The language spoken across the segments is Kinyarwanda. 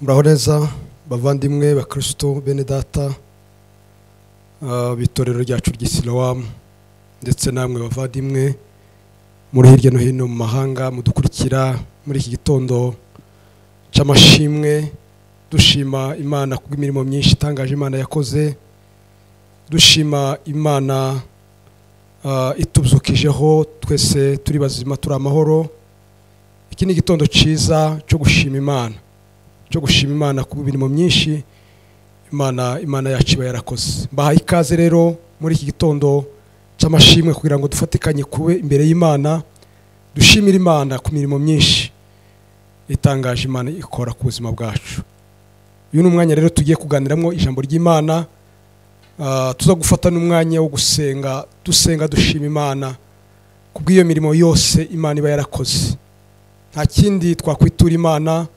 Muraho neza bavandimwe bakristo bene data b'itorero ryacu ry'Isilamu, ndetse namwe bavandimwe muri hirya no hino mu mahanga mudukurikira muri iki gitondo cy'amashimwe, dushima Imana kubw'imirimo myinshi itangaje Imana yakoze, dushima Imana itubyukijeho twese turi bazima turi amahoro. Iki ni igitondo cyiza cyo gushima Imana, cyo gushima Imana kubw'imirimo myinshi Imana yacu iba yarakoze. Mbahaye ikaze rero muri iki gitondo cy'amashimwe kugira ngo dufatikanye kube imbere y'Imana, dushimire Imana ku mirimo myinshi itangaje Imana ikora ku buzima bwacu. Uyu ni umwanya rero tugiye kuganiramo ijambo ry'Imana, tuza gufata n'umwanya wo gusenga, dusenga dushima Imana kubw'iyo mirimo yose Imana iba yarakoze. Nta kindi twakwitura Imana,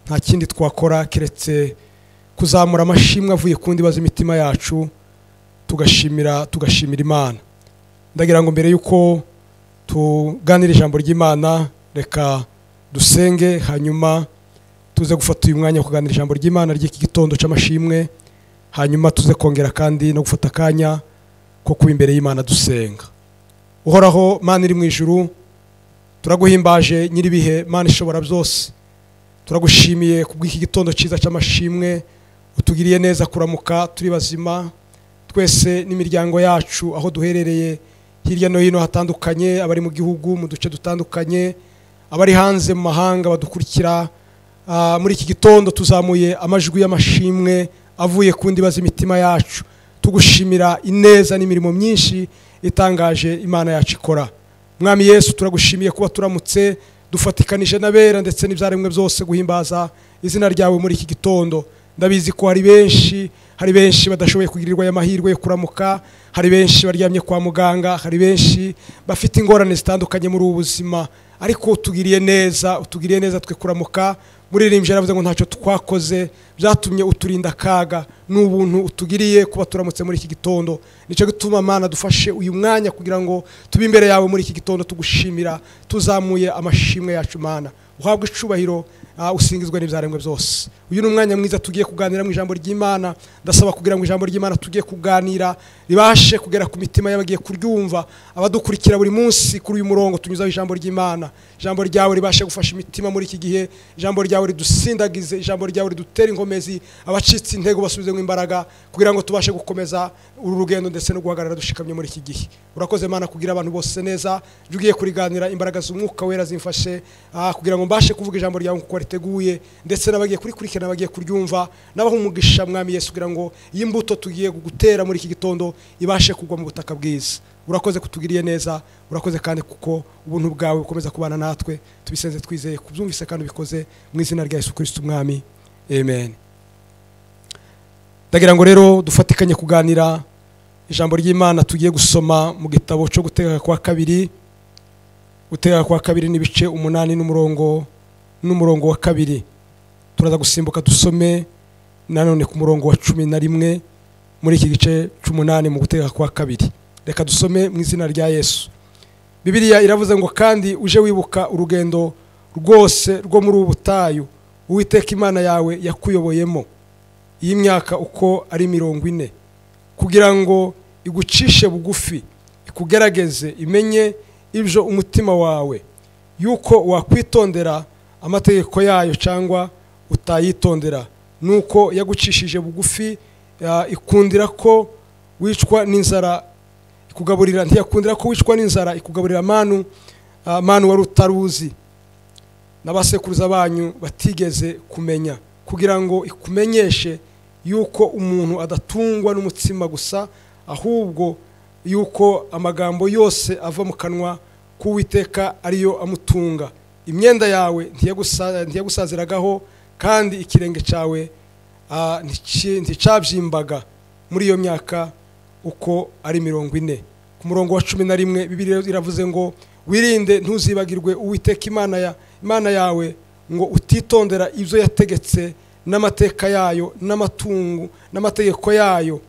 nta kindi twakora keretse kuzamura amashimwe avuye ku ndiba z'imitima yacu, tugashimira Imana. Ndagira ngo mbere yuko tuganira ijambo ry'Imana, reka dusenge, hanyuma tuze gufata uyu mwanya kuganira ijambo ry'Imana ry'iki gitondo cy'amashimwe, hanyuma tuze kongera kandi no gufata akanya ko kuba imbere y'Imana dusenga. Uhoraho Mana iri mu ijuru, turaguhimbaje nyiribihe, Mana ishobora byose, turagushimiye kubw'iki gitondo cyiza cy'amashimwe utugiriye neza kuramuka turi bazima twese n'imiryango yacu aho duherereye hirya no hino hatandukanye, abari mu gihugu mu duce dutandukanye, abari hanze mu mahanga badukurikira. Muri iki gitondo tuzamuye amajwi y'amashimwe avuye ku ndiba z'imitima yacu, tugushimira ineza n'imirimo myinshi itangaje Imana yacu ikora. Mwami Yesu, turagushimiye kuba turamutse dufatikanije n'abera ndetse n'ibyaremwe byose guhimbaza izina ryawe muri iki gitondo. Ndabizi ko hari benshi badashoboye kugirirwa aya mahirwe yo kuramuka, hari benshi baryamye kwa muganga, hari benshi bafite ingorane zitandukanye muri ubu buzima, ariko utugiriye neza, utugiriye neza twe kuramuka. Muririmbyi yaravuze ngo ntacyo twakoze byatumye uturinda akaga, n'ubuntu utugiriye kuba turamutse muri iki gitondo. Nicyo gituma Mana dufashe uyu mwanya kugira ngo tube imbere yawe muri iki gitondo tugushimira, tuzamuye amashimwe yacu. Mana uhabwe icubahiro, usingizwe n'ibyaremwe byose. Uyu ni umwanya mwiza tugiye kuganira mu ijambo ry'Imana. Ndasaba kugira ngo ijambo ry'Imana tugiye kuganira ribashe kugera ku mitima y'abagiye kuryumva, abadukurikira buri munsi kuri uyu murongo tunyuzaho ijambo ry'Imana. Ijambo ryawe ribashe gufasha imitima muri iki gihe, ijambo ryawe ridusindagize, ijambo ryawe ridutere inkomezi, abacitse intego basubizemo imbaraga kugira ngo tubashe gukomeza uru rugendo ndetse no guhagarara dushikamye muri iki gihe. Urakoze Mana kugira abantu bose neza, ugiye kuriganira imbaraga z'umwuka wera zimfashe kugira ngo mbashe kuvuga ijambo ryawe kuko riteguye, ndetse n'abagiye kurikurikirana bagiye kuryumva, nabaho umugisha Mwami Yesu kugira ngo iyi mbuto tugiye gutera muri iki gitondo ibashe kugwa mu butaka bwiza. Urakoze kutugiriye neza, urakoze kandi kuko ubuntu bwawe bukomeza kubana natwe. Tubisenze twizeye kubyumvise kandi bikoze mu izina rya Yesu Kristo Umwami, amen. Ndagira ngo rero dufatikanye kuganira ijambo ry'Imana tugiye gusoma mu gitabo cyo Gutegeka kwa kabiri, Gutegeka kwa kabiri n'ibice 8 n'umurongo wa 2. Turaza gusimbuka dusome nanone ku murongo wa 11 muri iki gice 8 mu Gutegeka kwa kabiri. Reka dusome mu izina rya Yesu. Bibiliya iravuze ngo kandi uje wibuka urugendo rwose rwo muri ubu butayu Uwiteka Imana yawe yakuyoboyemo iyi myaka uko ari 40, kugira ngo igucishe bugufi, ikugerageze, imenye ibyo umutima wawe, yuko wakwitondera amategeko yayo cyangwa utayitondera. Nuko yagucishije bugufi, ikundira ko wicwa n'inzara ikugaburira, ntiyakundira ko wicwa n'inzara ikugaburira manu wari utaruzi n'abasekuruza banyu batigeze kumenya, kugira ngo ikumenyeshe yuko umuntu adatungwa n'umutsima gusa, ahubwo yuko amagambo yose ava mu kanwa k'Uwiteka ariyo amutunga. Imyenda yawe ntiyagusaziragaho, kandi ikirenge cyawe nticabyimbaga muri iyo myaka uko ari 40. Ku murongo wa 11 Bibiliya iravuze ngo wirinde ntuzibagirwe Uwiteka Imana yawe, ngo utitondera ibyo yategetse n'amateka yayo n'amatungo n'amategeko yayo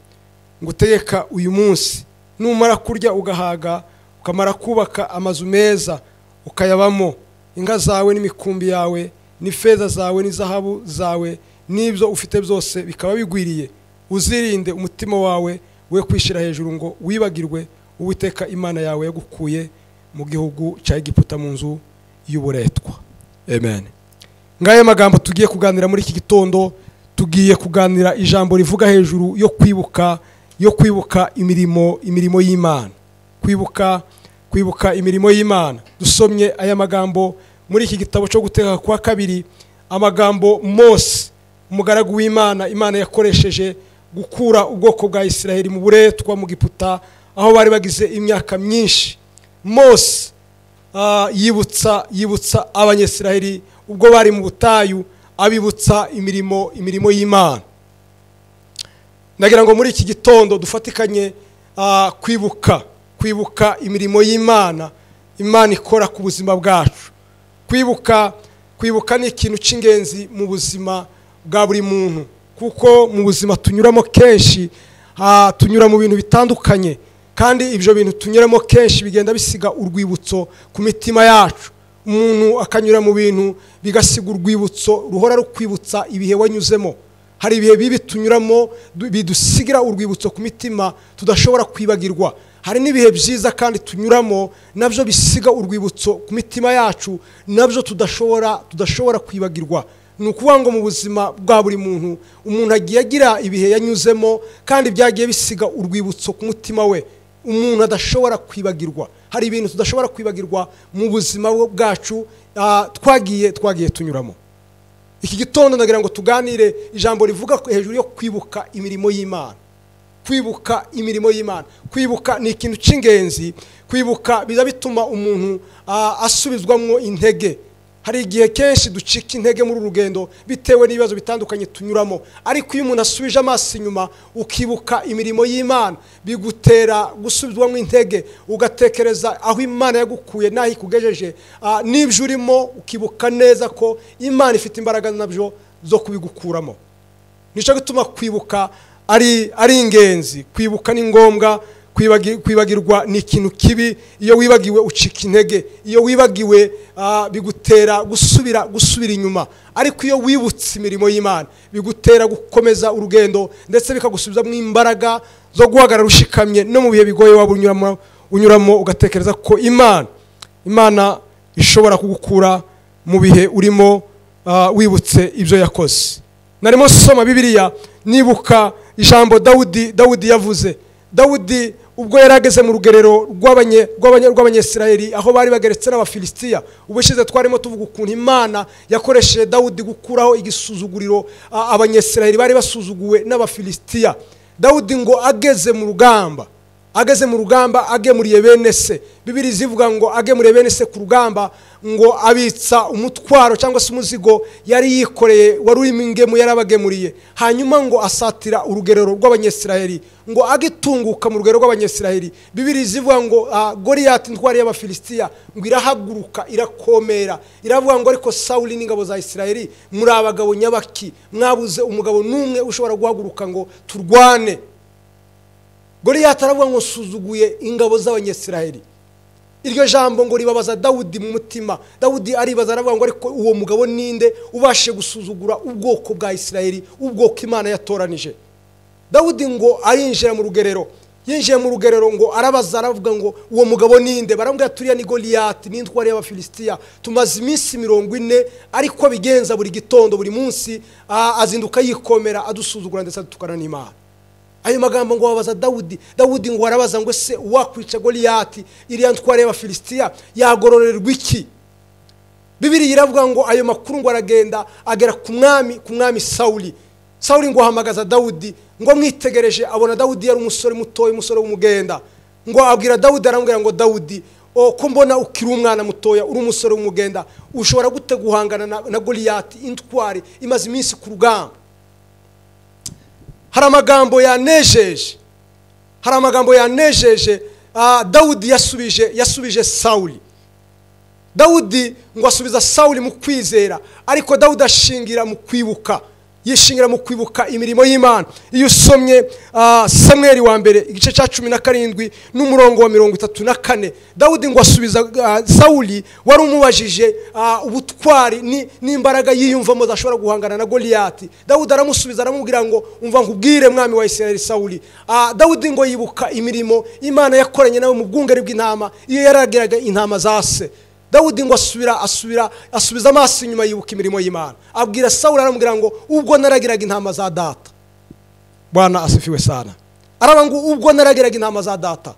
ngo utegeka uyu munsi. Numara kurya ugahaga, ukamara kubaka amazu meza ukayabamo, inka zawe n'imikumbi yawe n'ifeza zawe n'izahabu zawe n'ibyo ufite byose bikaba bigwiriye, uzirinde umutima wawe we kwishyira hejuru ngo wibagirwe Uwiteka Imana yawe yagukuye mu gihugu cya Egiputa mu nzu y'uburetwa. Amen. Ngaya magambo tugiye kuganira muri iki gitondo, tugiye kuganira ijambo rivuga hejuru yo kwibuka, yo kwibuka imirimo y'Imana. Kwibuka imirimo y'Imana. Dusomye aya magambo muri iki gitabo cyo Gutegeka kwa kabiri, amagambo Mose umugaragu w'Imana, Imana yakoresheje gukura ubwoko bwa Isiraheli mu buretwa mu Giputa, aho bari bagize imyaka myinshi. Mose yibutsa Abanyisiraheli ubwo bari mu butayu, abibutsa imirimo y'Imana. Nagira ngo muri iki gitondo dufatikanye kwibuka imirimo y'Imana, Imana ikora ku buzima bwacu. Kwibuka ni ikintu cy'ingenzi mu buzima bwa buri muntu, kuko mu buzima tunyuramo kenshi, tunyura mu bintu bitandukanye, kandi ibyo bintu tunyuramo kenshi bigenda bisiga urwibutso ku mitima yacu. Umuntu akanyura mu bintu bigasiga urwibutso ruhora rukwibutsa ibihe wanyuzemo. Hari ibihe bibi tunyuramo bidusigira urwibutso ku mitima tudashobora kwibagirwa. Hari n'ibihe byiza kandi tunyuramo nabyo bisiga urwibutso ku mitima yacu, nabyo tudashobora kwibagirwa. Ni ukuvuga ngo mu buzima bwa buri muntu, umuntu agiye agira ibihe yanyuzemo kandi byagiye bisiga urwibutso ku mutima we, umuntu adashobora kwibagirwa. Hari ibintu tudashobora kwibagirwa mu buzima bwacu twagiye tunyuramo. Iki gitondo ndagira ngo tuganire ijambo rivuga hejuru yo kwibuka imirimo y'Imana. Kwibuka imirimo y'Imana. Kwibuka ni ikintu cy'ingenzi. Kwibuka biza bituma umuntu asubizwamwo intege. Hari igihe kenshi ducika intege muri rugendo bitewe n'ibibazo bitandukanye tunyuramo, ariko iyo umuntu asubije amaso inyuma ukibuka imirimo y'Imana bigutera gusubizwamo intege, ugatekereza aho Imana yagukuye n'aho ikugejeje, n'ibyo urimo ukibuka neza ko Imana ifite imbaraga nabyo zo kubigukuramo. Nicyo gituma kwibuka ari ingenzi. Kwibuka ni ngombwa. Kwibagirwa ni ikintu kibi. Iyo wibagiwe ucika intege, iyo wibagiwe bigutera gusubira inyuma, ariko iyo wibutse imirimo y'Imana bigutera gukomeza urugendo, ndetse bikagusubizamo imbaraga zo guhagarara ushikamye no mu bihe bigoye waba unyuramo, ugatekereza ko Imana ishobora kugukura mu bihe urimo wibutse ibyo yakoze. Narimo soma Bibiliya nibuka ijambo Dawudi yavuze. Dawudi ubwo yarageze mu rugerero rw'Abanyisiraheli aho bari bageretse n'Abafilisitiya. Ubushize twarimo tuvuga ukuntu Imana yakoresheje Dawudi gukuraho igisuzuguriro Abanyisiraheli bari basuzuguwe n'Abafilisitiya. Dawudi ngo ageze mu rugamba agemuriye bene se. Bibiliya zivuga ngo agemuriye bene se ku rugamba, ngo abitsa umutwaro cyangwa se umuzigo yari yikoreye wari urimo ingemu yarabagemuriye. Hanyuma ngo asatira urugerero rw'Abanyisiraheli, ngo agitunguka mu rugero rw'Abanyisiraheli. Bibiliya zivuga ngo Goliyati intwari y'Abafilisitiya ngo irahaguruka irakomera, iravuga ngo ariko Sawuli n'ingabo za Isiraheli muri abagabo nyabaki, mwabuze umugabo n'umwe ushobora guhaguruka ngo turwane. Goliyati aravuga ngo suzuguye ingabo z'Abanyisiraheli. Iryo jambo ngo ribabaza Dawudi mu mutima. Dawudi aribaza aravuga ngo ariko uwo mugabo ninde ubashe gusuzugura ubwoko bwa Isiraheli, ubwoko Imana yatoranije. Dawudi ngo arinjira mu rugerero, yinjiye mu rugerero ngo arabaza aravuga ngo uwo mugabo ninde? Baramubwira turiya ni Goliyati, ni intwari y'Abafilisitiya, tumaze iminsi 40 ariko bigenza buri gitondo buri munsi azinduka yikomera adusuzugura ndetse adutukana n'Imana. Ayo magambo ngo babaza Dawudi. Dawudi ngo arabaza ngo se uwakwica Goliyati iriya ntwari y'Abafilisitiya yagororerwa iki? Bibiliya iravuga ngo ayo makuru ngo aragenda agera ku mwami Sawuli. Sawuli ngo ahamagaza Dawudi, ngo amwitegereje abona Dawudi yari umusore mutoya, umusore w'umugenda. Ngo abwira Dawudi aramubwira ngo Dawudi, ko mbona ukiri umwana mutoya, uri umusore w'umugenda, ushobora gute guhangana na Goliyati intwari imaze iminsi ku rugamba? Hari amagambo yanejeje, Dawudi yasubije Sawuli. Dawudi ngo asubiza Sawuli mu kwizera, ariko Dawudi ashingira mu kwibuka. Yishingira mu kwibuka imirimo y'Imana. Iyo usomye Samweli wa mbere igice cya 17 n'umurongo wa 34, Dawudi ngo asubiza Sawuli wari umubajije ubutwari n'imbaraga yiyumvamo zashobora guhangana na Goliyati. Dawudi aramusubiza aramubwira ngo umva nkubwire mwami wa Isirayeli Sawuli. Dawudi ngo yibuka imirimo Imana yakoranye nawe mu bwungeri bw'intama iyo yaragiraga intama za se. Dawudi ngo asubiza amaso inyuma yibuka imirimo y'Imana. Abwira Sawuli aramubwira ngo ubwo naragiraga intama za data. Bwana asifiwe sana. Araba ngo ubwo naragiraga intama za data,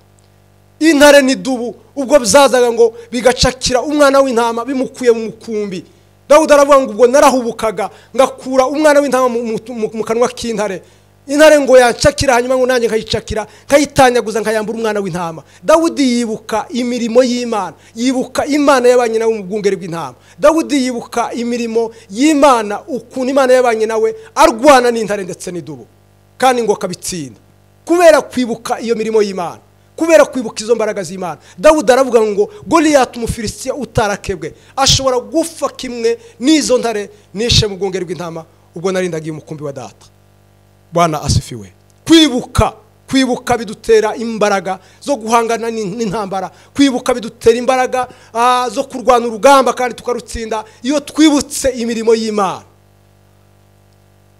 intare n'idubu ubwo byazaga ngo bigacakira umwana w'intama bimukuye mu mukumbi. Dawudi aravuga ngo ubwo narahubukaga ngakura umwana w'intama mu kanwa k'intare. Intare ngo yancakira hanyuma ngo nanjye nkayicakira nkayitanyaguza nkayambura umwana w'intama. Dawudi yibuka imirimo y'Imana, yibuka Imana yabanye nawe mu bwungeri bw'intama. Dawudi yibuka imirimo y'Imana, ukuntu Imana yabanye nawe arwana n'intare ndetse n'idubu, kandi ngo akabitsinda kubera kwibuka iyo mirimo y'Imana, kubera kwibuka izo mbaraga z'Imana. Dawudi aravuga ngo Goliyati umufilisitiya utarakebwe ashobora gupfa kimwe n'izo ntare nishe mu bwungeri bw'intama ubwo narindagiye umukumbi wa data. Bwana asifiwe. Kwibuka bidutera imbaraga zo guhangana n'intambara. Kwibuka bidutera imbaraga zo kurwana urugamba kandi tukarutsinda iyo twibutse imirimo y'Imana.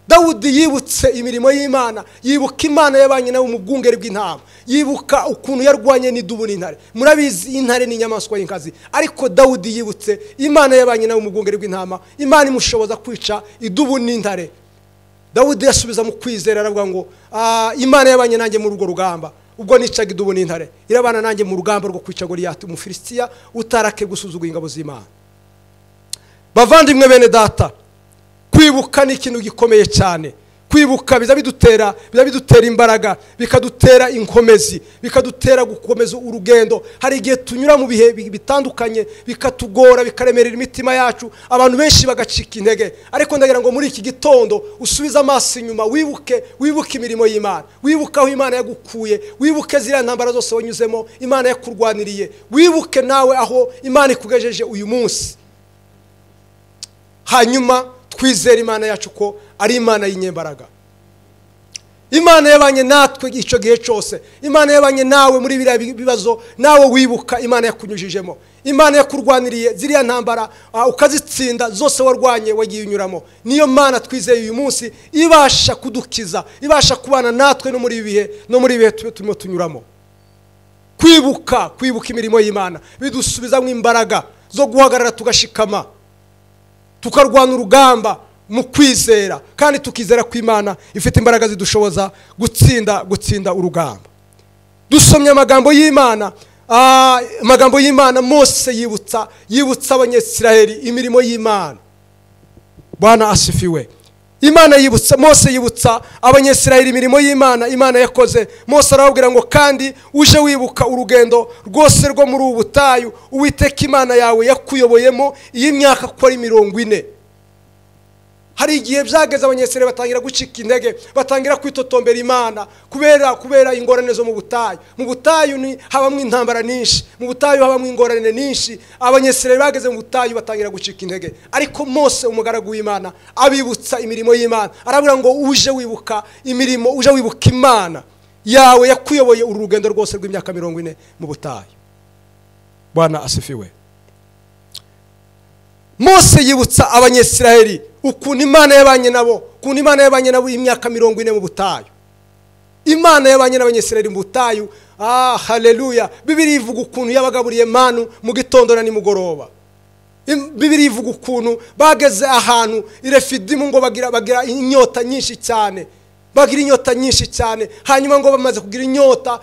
Dawudi yibutse imirimo y'Imana, yibuka Imana yabanye nawe mu bwungeri bw'intama, yibuka ukuntu yarwanye n'idubu n'intare. Murabizi intare ni inyamaswa y'inkazi, ariko Dawudi yibutse Imana yabanye nawe mu bwungeri bw'intama, Imana imushoboza kwica idubu n'intare. Dawudi yasubiza mu kwizera aravuga ngo Imana yabanye nanjye muri urwo rugamba ubwo nicaga idubu n'intare, irabana nanjye mu rugamba rwo kwica Goliyati umufilisitiya utarake gusuzugura ingabo z'Imana. Bavandimwe bene data, kwibuka ni ikintu gikomeye cyane. Kwibuka biza bidutera imbaraga, bikadutera inkomezi, bikadutera gukomeza urugendo. Hari igihe tunyura mu bihe bitandukanye bikatugora, bikaremerera imitima yacu, abantu benshi bagacika intege. Ariko ndagira ngo muri iki gitondo usubize amaso inyuma, wibuke imirimo y'Imana, wibuke aho Imana yagukuye, wibuke ziriya ntambara zose wanyuzemo Imana yakurwaniriye, wibuke nawe aho Imana ikugejeje uyu munsi. Hanyuma twizere Imana yacu ko ari Imana y'inyembaraga. Imana yabanye natwe icyo gihe cyose. Imana yabanye nawe muri biriya bibazo, nawe wibuka Imana yakunyujijemo, Imana yakurwaniriye ziriya ntambara ukazitsinda zose warwanye wagiye unyuramo. Niyo Mana twizeye uyu munsi ibasha kudukiza, ibasha kubana natwe no muri ibihe, no muri ibihe turimo tunyuramo. Kwibuka imirimo y'Imana bidusubizamo imbaraga zo guhagarara tugashikama, tukarwana urugamba mu kwizera, kandi tukizera ko Imana ifite imbaraga zidushoboza gutsinda urugamba. Dusomye amagambo y'Imana, amagambo y'Imana Mose yibutsa Abanyisirayeli imirimo y'Imana. Bwana asifiwe. Imana yibutsa Mose yibutsa Abanyisirayeli imirimo y'Imana Imana yakoze. Mose arababwira ngo kandi uje wibuka urugendo rwose rwo muri ubu butayu Uwiteka Imana yawe yakuyoboyemo iyi myaka ko ari 40. Hari igihe byageze Abanyisirayeli batangira gucika intege, batangira kwitotombera Imana kubera ingorane zo mu butayu. Mu butayu ni habamwe intambara nyinshi, mu butayu habamwe ingorane nyinshi. Abanyisirayeli bageze mu butayu batangira gucika intege, ariko Mose umugaragu w'Imana abibutsa imirimo y'Imana, arabura ngo uje wibuka imirimo, uje wibuka Imana yawe yakuyoboye uru rugendo rwose rw'imyaka 40 mu butayu. Bwana asifiwe. Mose yibutsa Abanyisirayeli ukuntu Imana yabanye nabo, ukuntu Imana yabanye nabo imyaka 40 mu butayu. Imana yabanye n'Abanyisirayeli mu butayu. Haleluya. Bibiliya ivuga ukuntu yabagaburiye manu mu gitondo na nimugoroba. Bibiliya ivuga ukuntu bageze ahantu i Refidimu ngo bagira inyota nyinshi cyane. Bagira inyota nyinshi cyane, hanyuma ngo bamaze kugira inyota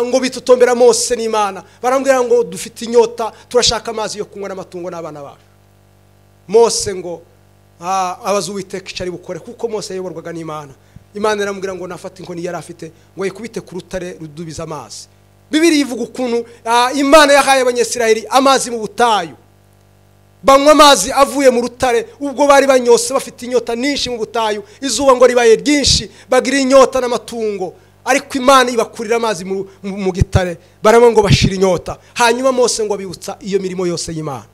ngo bitotombera Mose n'Imana. Barambwira ngo dufite inyota, turashaka amazi yo kunywa n'amatungo n'abana bacu. Mose ngo abaza Uwiteka icyo ari bukore, kuko Mose yayoborwaga n'Imana. Imana iramubwira ngo nafate inkoni yari afite ngo ayikubite ku rutare rudubiza amazi. Bibiliya ivuga ukuntu Imana yahaye Abanyisirayeli amazi mu butayu, banywa amazi avuye mu rutare ubwo bari banyose bafite inyota nyinshi mu butayu, izuba ngo ribaye ryinshi, bagira inyota n'amatungo, ariko Imana ibakurira amazi mu gitare, baranywa ngo bashira inyota. Hanyuma Mose ngo abibutsa iyo mirimo yose y'Imana.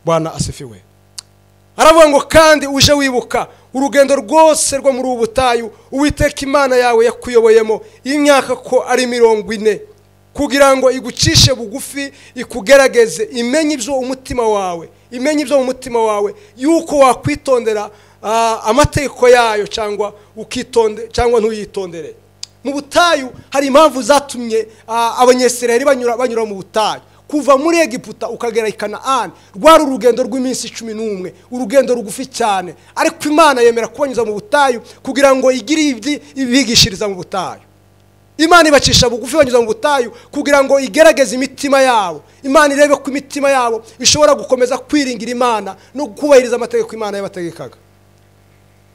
Bwana asifiwe. Aravuga ngo kandi uje wibuka Urugendo rwose rwo muri ubu butayu Uwiteka Imana yawe yakuyoboyemo imyaka ko ari 40, kugira ngo igucishe bugufi, ikugerageze, imenye ibyo umutima wawe, imenye ibyo mu mutima wawe, yuko wakwitondera amategeko yayo cyangwa ukitonde cyangwa ntuyitondere. Mu butayu hari impamvu zatumye Abanyesirayeli banyura mu butayu. Kuva muri Egiputa ukagera i Kanaani rwari urugendo rw'iminsi 11, urugendo rugufi cyane, ariko Imana yemera kubanyuza mu butayu kugira ngo igire ibigishiriza mu butayu. Imana ibacisha bugufi banyuza mu butayu kugira ngo igerageze imitima yabo. Imana irebe ko imitima yabo ishobora gukomeza kwiringira Imana no kubahiriza amategeko Imana yabategekaga.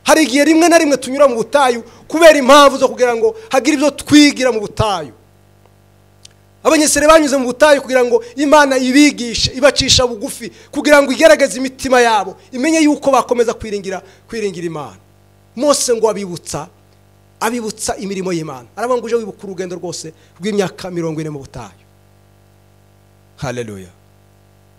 Hari igihe rimwe na rimwe tunyura mu butayu kubera impamvu zo kugira ngo hagire ibyo twigira mu butayu. Abanyesere banyuze mu butayu kugira ngo Imana ibigishe, ibacisha bugufi kugira ngo igerageze imitima yabo, imenye yuko bakomeza kwiringira Imana. Mose ngo abibutsa imirimo y'Imana. Aravuga ngo uje wibuka urugendo rwose rw'imyaka 40 mu butayu. Haleluya.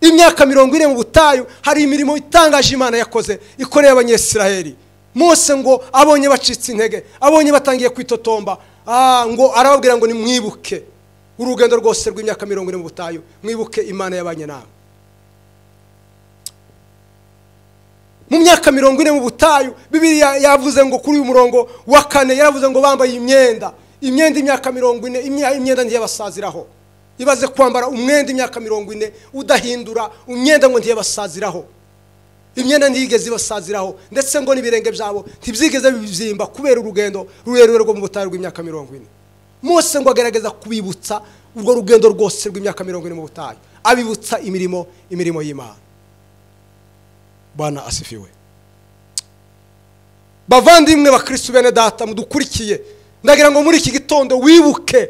Imyaka 40 mu butayu hari imirimo itangaje Imana yakoze ikoreye Abanyesirayeli. Mose ngo abonye bacitse intege, abonye batangiye kwitotomba, ngo arababwira ngo nimwibuke urugendo rwose rw'imyaka 40 mu butayu, mwibuke Imana yabanye namwe. Mu myaka 40 mu butayu, Bibiliya yavuze ngo kuri uyu murongo wa 4 yaravuze ngo bambaye imyenda imyaka 40, imyenda ntiyabasaziraho. Ibaze kwambara umwenda imyaka 40 udahindura, umwenda ngo ntiyabasaziraho. Imyenda ntiyigeze ibasaziraho, ndetse ngo n'ibirenge byabo ntibyigeze bibyimba kubera urugendo rurerure rwo mu butayu rw'imyaka 40. Mose ngo agerageza kubibutsa urwo rugendo rwose rw'imyaka 40 mu butayu, abibutsa imirimo y'Imana. Bwana asifiwe. Bavandimwe ba Kristo bene data mudukurikiye, ndagira ngo muri iki gitondo wibuke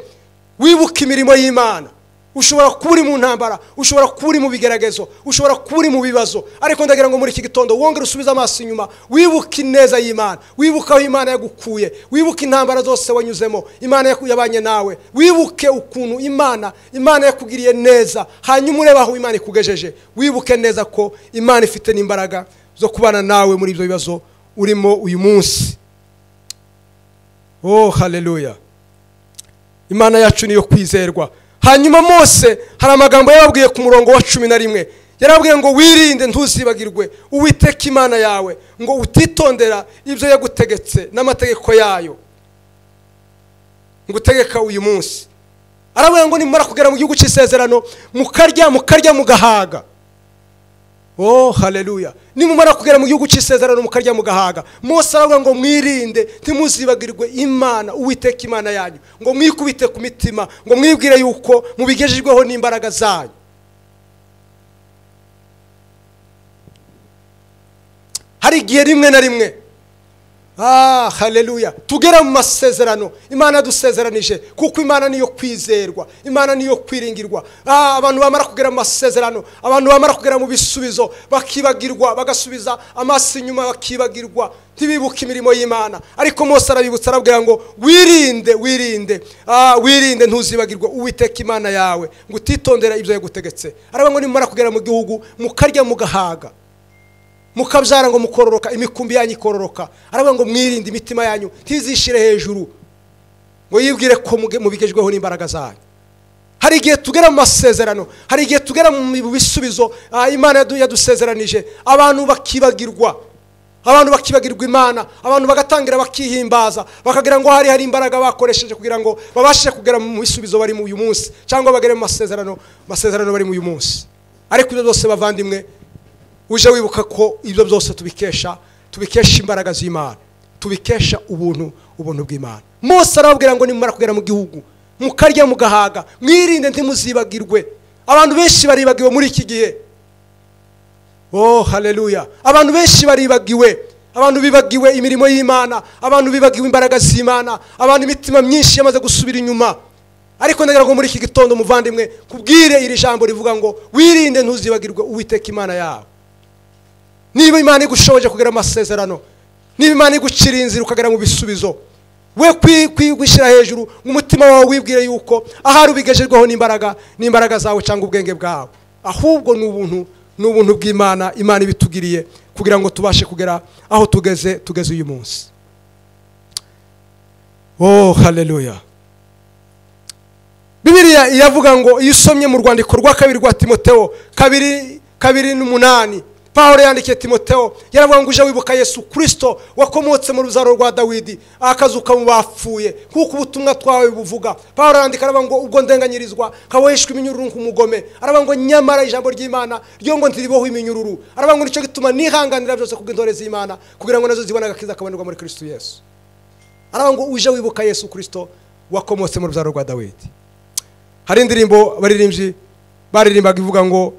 imirimo y'Imana. Ushobora kuba uri mu ntambara, ushobora kuba uri mu bigeragezo, ushobora kuba uri mu bibazo, ariko ndagira ngo muri iki gitondo wongere usubize amaso inyuma, wibuke ineza y'Imana, wibuke aho Imana yagukuye, wibuke intambara zose wanyuzemo, Imana yabanye nawe, wibuke ukuntu Imana yakugiriye neza, hanyuma urebe aho Imana ikugejeje, wibuke neza ko Imana ifite n'imbaraga zo kubana nawe muri ibyo bibazo urimo uyu munsi. Oh, haleluya. Imana yacu niyo kwizerwa. Hanyuma Mose hari amagambo yababwiye ku murongo wa 11. Yarabwiye ngo wirinde ntuzibagirwe Uwiteka Imana yawe, ngo utitondera ibyo yagutegetse n'amategeko yayo ngutegeka uyu munsi. Arabwiye ngo nimara kugera mu gihugu cy'isezerano mukarya mugahaga. Oh, haleluya. Nimumara kugera mu gihugu cy'isezerano mukarya mugahaga. Mose aravuga ngo mwirinde ntimuzibagirwe Imana Uwiteka Imana yanyu, ngo mwikubite ku mitima, ngo mwibwire yuko mubigejejweho n'imbaraga zanyu. Hari igihe rimwe na rimwe, haleluya, tugera mu masezerano Imana yadusezeranije, kuko Imana niyo kwizerwa, Imana niyo kwiringirwa. Abantu bamara kugera mu masezerano, abantu bamara kugera mu bisubizo bakibagirwa, bagasubiza amaso inyuma, bakibagirwa, ntibibuke imirimo y'Imana. Ariko Mose arabibutsa, arabwira ngo wirinde, wirinde ntuzibagirwe Uwiteka Imana yawe, ngo utitondera ibyo yagutegetse. Aravuga ngo nimumara kugera mu gihugu mukarya mugahaga, mukabyara ngo mukororoka, imikumbi yanyu ikororoka. Aravuga ngo mwirinde imitima yanyu ntizishire hejuru, ngo yibwire ko mubigejweho n'imbaraga zanyu. Hari igihe tugera mu masezerano, hari igihe tugera mu bisubizo Imana yadusezeranije, abantu bakibagirwa. Abantu bakibagirwa Imana, abantu bagatangira bakihimbaza, bakagira ngo hari imbaraga bakoresheje kugira ngo babashe kugera mu bisubizo bari mu uyu munsi, cyangwa bagere mu masezerano bari mu uyu munsi. Ariko ibyo byose bavandimwe, uje wibuka ko ibyo byose tubikesha imbaraga z'Imana, tubikesha ubuntu bw'Imana. Mose arababwira ngo nimumara kugera mu gihugu mukarya mugahaga, mwirinde ntimuzibagirwe. Abantu benshi baribagiwe muri iki gihe. Oh, haleluya. Abantu benshi baribagiwe, abantu bibagiwe imirimo y'Imana, abantu bibagiwe imbaraga z'Imana, abantu imitima myinshi yamaze gusubira inyuma. Ariko ndagira ngo muri iki gitondo muvandimwe kubwire iri jambo rivuga ngo wirinde ntuzibagirwe Uwiteka Imana yawe. Niba Imana igushoboje kugera mu masezerano, niba Imana igucira inzira ukagera mu bisubizo, we kwishyira hejuru umutima wawe wibwire yuko ahari ubigejejweho n'imbaraga zawe cyangwa ubwenge bwawe, ahubwo ni ubuntu bw'Imana, Imana ibitugiriye kugira ngo tubashe kugera aho tugeze uyu munsi. Oh, haleluya. Bibiliya iravuga ngo iyo usomye mu rwandiko rwa kabiri rwa Timoteo 2:8, Paulo yandikiye Timoteo yaravuga ngo uje wibuka Yesu Kristo wakomotse mu ruzaro rwa Dawidi akazuka mu bapfuye, kuko ubutumwa twawe buvuga. Paulo yandika aravuga ngo ubwo ndenganyirizwa kaboheshwa iminyururu nk'umugome, aravuga ngo nyamara ijambo ry'Imana ryo ngo ntiriboho iminyururu, aravuga ngo nicyo gituma nihanganira byose kubw'intore z'Imana kugira ngo nazo zibone agakiza kabonerwa muri Kristo Yesu. Aravuga ngo uje wibuka Yesu Kristo wakomotse mu ruzaro rwa Dawidi. Hari indirimbo abaririmbyi baririmbaga ivuga ngo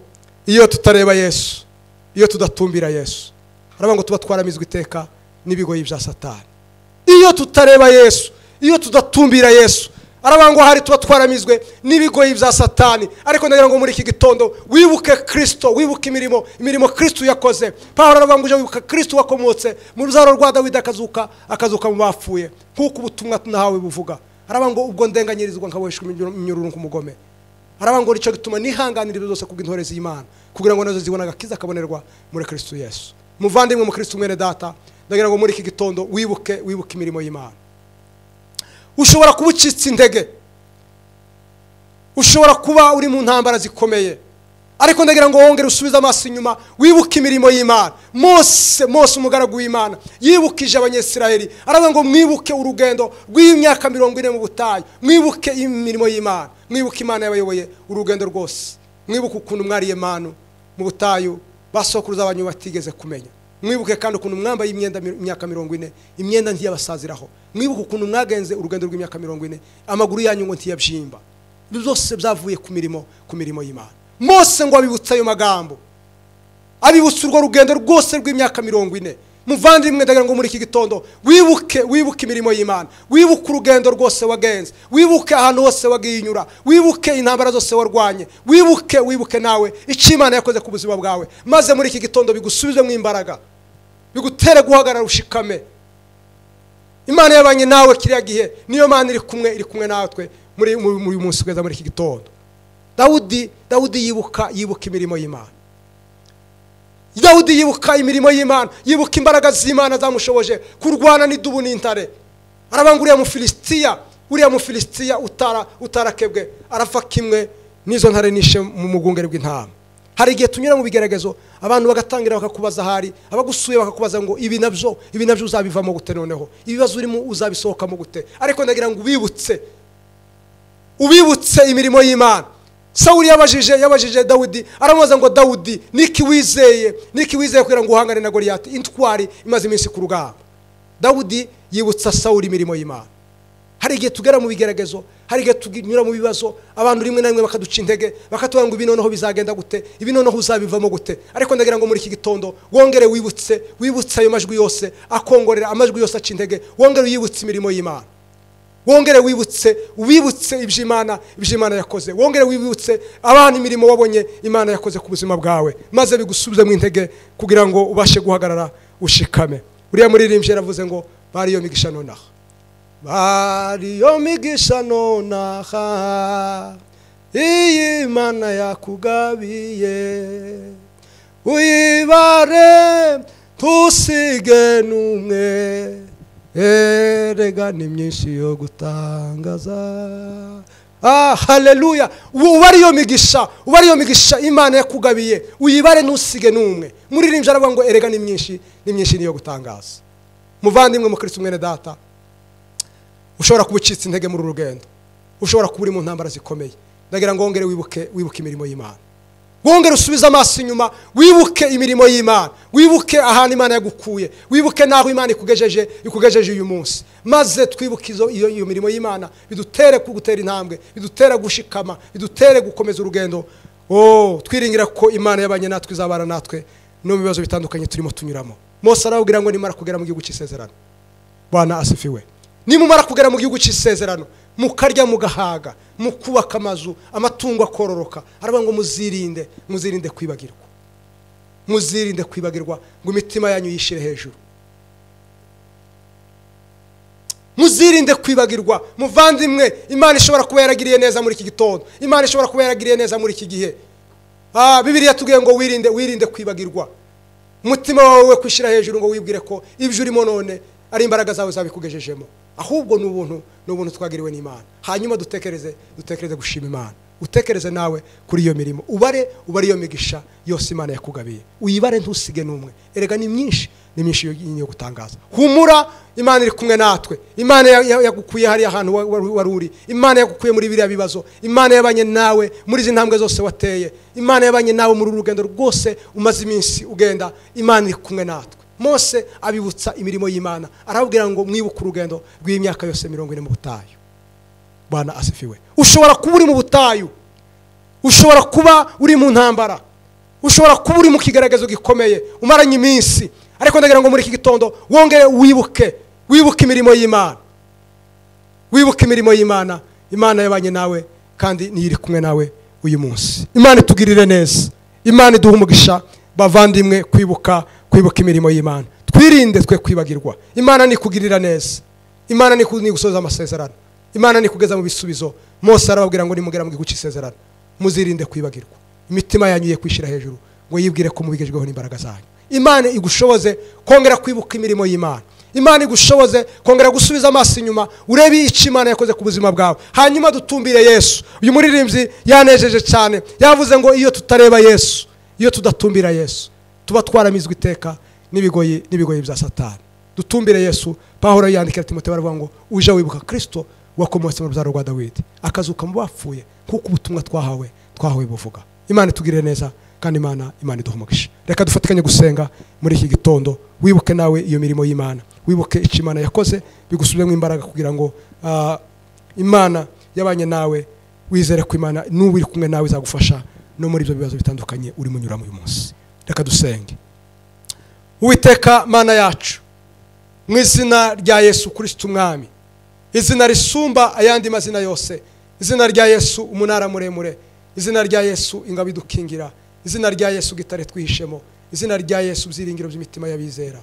iyo tutareba Yesu, iyo tudatumbira Yesu, aravuga ngo tuba twaramizwe iteka n'ibigoyi bya Satani. Iyo tutareba Yesu, iyo tudatumbira Yesu, aravuga ngo hari tuba twaramizwe n'ibigoyi bya Satani. Ariko ndagira ngo muri iki gitondo wibuke Kristo, wibuke imirimo Kristo yakoze. Paulo aravuga ngo uje wibuka Kristo wakomotse mu ruzaro rwa Dawidi akazuka mu bapfuye, kuko ubutumwa tunahawe buvuga. Aravuga ngo ubwo ndenganyirizwa nkaboheshwa iminyururu nk'umugome, aravuga ngo nicyo gituma nihanganira ibyo byose kubw'intore z'Imana kugira ngo nazo zibone agakiza kabonerwa muri Kristo Yesu. Muvandimwe mu Kristo mwene data, ndagira ngo muri iki gitondo wibuke imirimo y'Imana. Ushobora kuba ucitse intege, ushobora kuba uri mu ntambara zikomeye, ariko ndagira ngo wongere usubize amaso inyuma wibuke imirimo y'Imana. Mose umugaragu w'Imana yibukije Abanyisirayeli, aravuga ngo mwibuke urugendo rw'imyaka 40 mu butayu, mwibuke imirimo y'Imana, mwibuke Imana yabayoboye urugendo rwose, mwibuke ukuntu mwariye manu mu butayu basokuruza abanyu batigeze kumenya, mwibuke kandi ukuntu mwambaye imyenda imyaka 40, imyenda ntiyabasaziraho, mwibuke ukuntu mwagenze urugendo rw'imyaka 40, amaguru yanyu ngo ntiyabyimba. Byose byavuye ku mirimo y'Imana. Mose ngo abibutse ayo magambo, abibutse urwo rugendo rwose rw'imyaka 40. Muvandimwe ndagira ngo muri iki gitondo wibuke imirimo y'Imana, wibuke urugendo rwose wagenze, wibuke ahantu hose wagiye unyura, wibuke intambara zose warwanye, wibuke nawe icyo Imana yakoze ku buzima bwawe, maze muri iki gitondo bigusubize mu imbaraga, bigutere guhagarara ushikame. Imana yabanye nawe kiriya gihe, niyo Mana iri kumwe natwe muri uyu munsi kugeza muri iki gitondo. Dawudi yibuka imirimo y'Imana. Dawudi yibuka imirimo y'Imana, yibuka imbaraga z'Imana zamushoboje kurwana n'idubu n'intare. Aravuga ngo uriya Mufilisitiya utarakebwe arapfa kimwe n'izo ntare nishe mu mugungere bw'intama. Hari igihe tunyura mu bigeragezo abantu bagatangira bakakubaza, hari abagusuye bakakubaza ngo ibi nabyo uzabivamo gute, noneho ibibazo urimo uzabisohokamo gute? Ariko ndagira ngo ubibutse imirimo y'Imana. Sawuli yabajije Dawudi, aramubaza ngo Dawudi, niki wizeye kugira ngo uhangane na Goliyati intwari imaze iminsi ku rugamba? Dawudi yibutsa Sawuli imirimo y'Imana. Hari igihe tugera mu bigeragezo, hari igihe tunyura mu bibazo, abantu rimwe na rimwe bakaduca intege, bakatubwira ngo ibi noneho bizagenda gute, ibi noneho uzabivamo gute. Ariko ndagira ngo muri iki gitondo wongere wibutse ayo majwi yose akongorera, amajwi yose aca intege, wongere uyibutse imirimo y'Imana. Wongere wibutse iby'Imana yakoze, wongere wibutse abana imirimo wabonye Imana yakoze ku buzima bwawe, maze bigusubize mu intege kugira ngo ubashe guhagarara ushikame. Uriya muririmbyi yaravuze ngo bariyo migisha nonaha, bariyo migisha nonaha, iyi Mana yakugabiye, uyibare tusige n'umwe, erega ni myinshi yo gutangaza. Ah, haleluya. Ubariyo migisha Imana yakugabiye, uyibare ntusige n'umwe. Muririmbyi aravuga ngo erega ni myinshi niyo gutangaza. Muvandimwe mu Kristo mwene data, ushobora kuba ucitse intege muri rugendo, ushobora kuba uri mu ntambara zikomeye, ndagira ngo wongere wibuke imirimo y'Imana. Wongere usubize amaso inyuma, wibuke imirimo y'Imana, wibuke ahantu Imana yagukuye, wibuke naho Imana ikugejeje uyu munsi, maze twibuke iyo mirimo y'Imana, bidutere kugutera intambwe, bidutere gushikama, bidutere gukomeza urugendo. Oh, twiringira ko Imana yabanye natwe izabana natwe no mu bibazo bitandukanye turimo tunyuramo. Mose arababwira ngo nimara kugera mu gihugu cy'isezerano, Bwana asifiwe, nimumara kugera mu gihugu cy'isezerano mukarya mugahaga, mukubaka amazu, amatungo akororoka, aravuga ngo muzirinde kwibagirwa, muzirinde kwibagirwa ngo imitima yanyu yishire hejuru. Muzirinde kwibagirwa. Muvandimwe, Imana ishobora kuba yaragiriye neza muri iki gitondo, Imana ishobora kuba yaragiriye neza muri iki gihe. Bibiliya tubwiye ngo wirinde kwibagirwa. Umutima wawe kwishyira hejuru ngo wibwire ko ibyo urimo none ari imbaraga zawe zabikugejejemo, ahubwo ni ubuntu twagiriwe n'Imana. Hanyuma dutekereze gushima Imana. Utekereze nawe kuri iyo mirimo, ubare iyo migisha yose Imana yakugabiye, uyibare ntusige n'umwe. Erega ni myinshi yo gutangaza. Humura, Imana iri kumwe natwe. Imana yagukuye hariya hantu wari uri. Imana yagukuye muri biriya bibazo. Imana yabanye nawe muri izi ntambwe zose wateye. Imana yabanye nawe muri urugendo rwose umaze iminsi ugenda. Imana iri kumwe natwe. Mose abibutsa imirimo y'Imana, arababwira ngo mwibuke urugendo rw'imyaka yose 40 mu butayu. Bwana asifiwe. Ushobora kuba uri mu butayu, ushobora kuba uri mu ntambara, ushobora kuba uri mu kigaragazo gikomeye umaranye iminsi, ariko ndagira ngo muri iki gitondo wongere wibuke imirimo y'Imana. Wibuke imirimo y'Imana. Imana yabanye nawe kandi niyo iri kumwe nawe uyu munsi. Imana itugirire neza, Imana iduhe umugisha bavandimwe, kwibuka imirimo y'Imana. Twirinde twe kwibagirwa. Imana nikugirira neza, Imana nigusoza amasezerano, Imana nikugeza mu bisubizo. Mose arababwira ngo nimugera mu gihugu cy'isezerano muzirinde kwibagirwa. Imitima yanyu ye kwishira hejuru ngo yibwire ko mubigejweho n'imbaraga zanyu. Imana igushoboze kongera kwibuka imirimo y'Imana. Imana igushoboze kongera gusubiza amaso inyuma urebe icyo Imana yakoze ku buzima bwawe. Hanyuma dutumbire Yesu. Uyu muririmbyi yanejeje cyane, yavuze ngo iyo tutareba Yesu, iyo tudatumbira Yesu, tuba twaramizwe iteka n'ibigoyi bya Satani. Dutumbire Yesu. Pawulo yandikira Timoteyo aravuga ngo uje wibuka Kristo wakomotse mu rubyaro rwa Dawidi, akazuka mu bapfuye, kuko ubutumwa twahawe buvuga. Imana itugirire neza kandi Imana iduhe umugisha. Reka dufatikanye gusenga muri iki gitondo. Wibuke nawe iyo mirimo y'Imana, wibuke icyo Imana yakoze, bigusubiremo imbaraga kugira ngo Imana yabanye nawe, wizere ko Imana n'ubu iri kumwe nawe izagufasha no muri ibyo bibazo bitandukanye urimo unyuramo uyu munsi. Reka dusenge. Uwiteka Mana yacu, mu izina rya Yesu Kristo Umwami, izina risumba ayandi mazina yose, izina rya Yesu umunara muremure, izina rya Yesu ingabo idukingira, izina rya Yesu gitare twihishemo, izina rya Yesu byiringiro by'imitima y'abizera.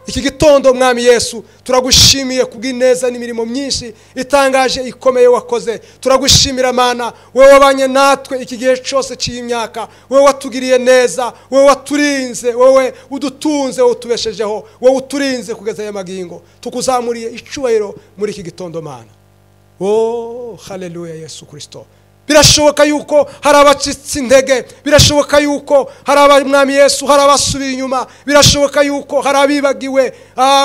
Iki gitondo Mwami Yesu turagushimiye kubw'ineza n'imirimo myinshi itangaje ikomeye wakoze. Turagushimira Mana, wewe wabanye natwe iki gihe cyose cy'imyaka, wewe watugiriye neza, wewe waturinze, wewe udutunze, wewe utubeshejeho, wewe uturinze kugeza aya magingo. Tukuzamuriye icyubahiro muri iki gitondo Mana. Oh, haleluya Yesu Kristo. Birashoboka yuko hari abacitse intege, birashoboka yuko hari abamwami Yesu, hari abasubiye inyuma, birashoboka yuko hari abibagiwe.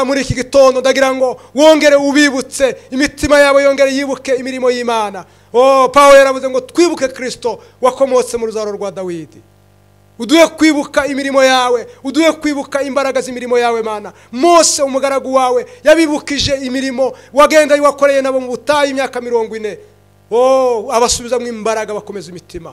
Muri iki gitondo ndagira ngo wongere ubibutse, imitima yabo yongere yibuke imirimo y'Imana. Oh, Pawulo yaravuze ngo twibuke Kristo wakomotse mu rubyaro rwa Dawidi. Uduhe kwibuka imirimo yawe, uduhe kwibuka imbaraga z'imirimo yawe Mana. Mose umugaragu wawe yabibukije imirimo wagenda wakoreye nabo mu butayu imyaka 40. Oh, abasubiza mu imbaraga bakomeza imitima.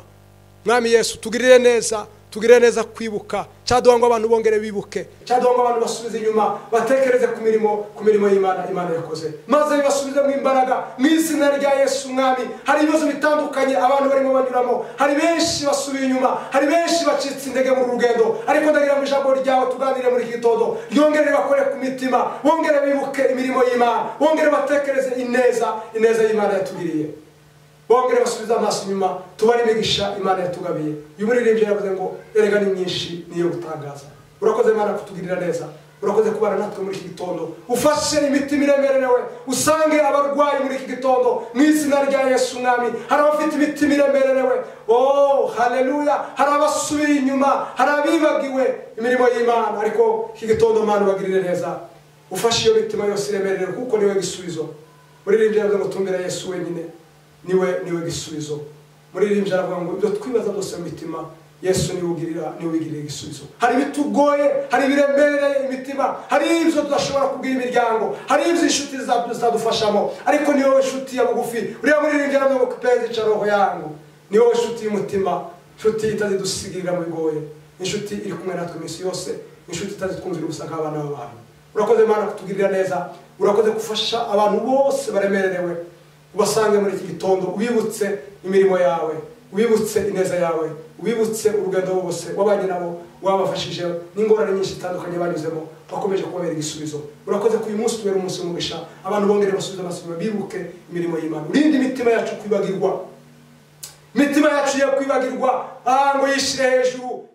Mwami Yesu tugirire neza, tugirire neza kwibuka. Cyaduha ngo abantu bongere bibuke, cyaduha ngo abantu basubize inyuma batekereze ku mirimo y'Imana Imana yakoze, maze bibasubize mu imbaraga mu izina rya Yesu Mwami. Hari ibibazo bitandukanye abantu barimo banyuramo, hari benshi basubiye inyuma, hari benshi bacitse intege mu rugendo, ariko ndagira ngo ijambo ryawe tuganire muri iki gitondo ryongere bakore ku mitima, bongere bibuke imirimo y'Imana, bongere batekereze ineza y'Imana yatugiriye, bongere basubiza amaso inyuma tubare imigisha Imana yatugabiye. Uyu muririmbyi yaravuze ngo erega ni myinshi niyo gutangaza. Urakoze Imana kutugirira neza, urakoze kubana natwe muri iki gitondo, ufashe imitima iremerewe, usange abarwayi muri iki gitondo mu izina rya Yesu Mwami. Hari abafite imitima iremerewe, oh haleluya, hari abasubiye inyuma, hari abibagiwe imirimo y'Imana, ariko iki gitondo Mana ubagirire neza, ufashe iyo mitima yose iremerewe, kuko niwe gisubizo. Muririmbyi yaravuze ngo tumbira Yesu wenyine, niwe gisubizo. Muririmbyi aravuga ngo ibyo twibaza byose mu mitima Yesu niwe ugirira igisubizo. Hari ibitugoye, hari ibiremereye imitima, hari ibyo tudashobora kubwira imiryango, hari ibyo inshuti zitadufashamo, ariko ni wowe inshuti ya bugufi. Uriya muririmbyi aravuga ngo kipenzi cha roho yangu, ni wowe inshuti y'umutima, inshuti itazidusigirira mu bigoye, inshuti iri kumwe natwe iminsi yose, inshuti itazitwumvira ubusa nk'abana b'abantu. Urakoze Mana kutugirira neza, urakoze gufasha abantu bose baremerewe, ubasange muri iki gitondo, ubibutse imirimo yawe, ubibutse ineza yawe, ubibutse urugendo bose wabanye nabo, wabafashije n'ingorane nyinshi zitandukanye banyuzemo, bakomeje kubabera igisubizo. Urakoze ku uyu munsi tubera umunsi w'umugisha, abantu bongere basubize amaso inyuma bibuke imirimo y'Imana. Urinde imitima yacu kwibagirwa, imitima yacu ye kwibagirwa, ngo yishire hejuru.